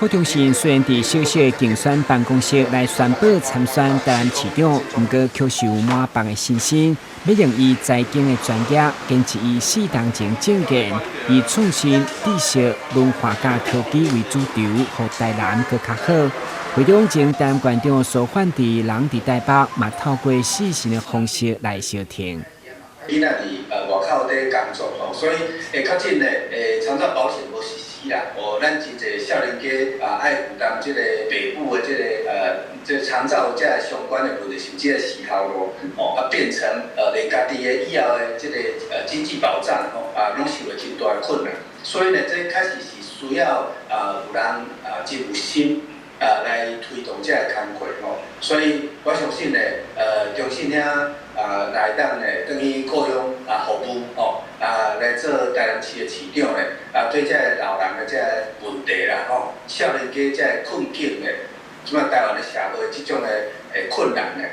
柯忠信雖然佇小小的競選辦公室來宣布參選台南市長，毋過卻是有滿腹的信心，欲用伊財經的專業，堅持伊四冬前政見，以創新、知識、文化佮科技為主軸，予台南閣較好。會中前台南縣長蘇煥智人佇台北，嘛透過視訊的方式來相聽。囡仔佇外口佇工作吼，所以較緊呢，長照保險無實施啦，哦，咱真濟少年家啊愛負擔這個爸母的這個長照這个相關的問題，甚至時候咯，哦，啊變成連家己的以後的這個經濟保障吼啊，攏受著真大的困難。所以呢，這確實是需要啊有人啊真有心啊來推動這個工課吼。所以我相信呢，忠信兄啊來當呢，轉去故鄉啊服務吼，啊來做台南市的市長呢，啊對這个老人的這个問題啦吼，少年家這个困境呢，這擺台灣的社會這種的困難呢，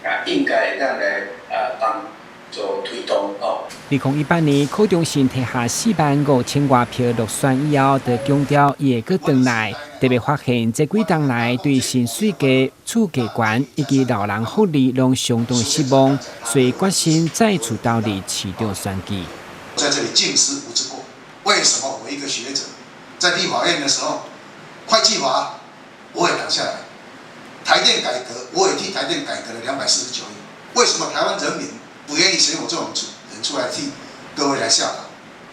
啊應該會當來啊幫助推動吼。2018年，柯忠信提下4萬5千外票落選以後，就強調伊會閣轉來。特別發現這幾冬來對薪水低、厝價懸以及老人福利攏相當失望，所以決心再次投入市長選舉。在這裡盡失無之過。為什麼我一個學者在立法院的時候，會計法我也擋下來，台電改革我也替台電改革了249億。為什麼台灣人民不願意選我這種人出來替各位來效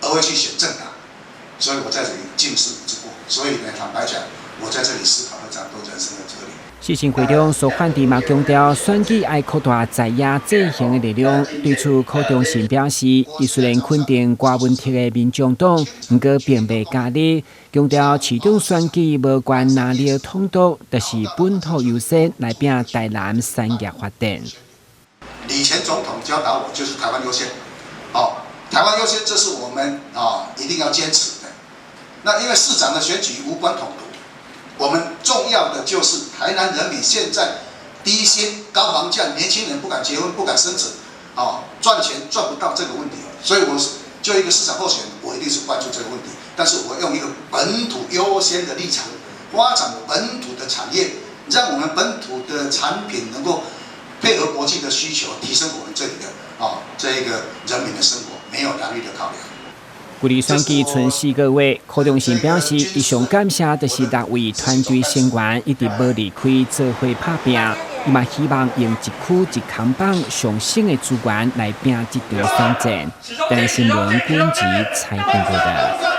勞，而會去選政黨？所以我在這裡盡失無之過。所以呢，坦白講，我在這裡思考了這樣多人生的哲理。視訊會中，蘇煥智嘛強調，選舉愛擴大在野制衡的力量。對此，柯忠信表示，伊雖然肯定柯文哲的民眾黨，毋過並袂加入。強調市長選舉無關藍綠統獨，就是本土優先來拚台南產業發展。李前總統教導我，就是台灣優先，哦，台灣優先，這是我們啊一定要堅持的。那因為市長的選舉無關統獨，我們重要的就是台南人民現在低薪高房價，年輕人不敢結婚不敢生子，啊，賺錢賺不到這個問題，所以我就一個市長候選人，我一定是關注這個問題。但是我用一個本土優先的立場，發展本土的產業，讓我們本土的產品能夠配合國際的需求，提升我們這裡的啊這一個人民的生活，沒有藍綠的考量。距離選舉賰4個月，柯忠信表示，伊上感謝就是六位團隊成員一直無離開，做伙拍拚。伊嘛希望用一區一扛棒上新的資源來拚這場選戰。台新聞編輯採訪報道。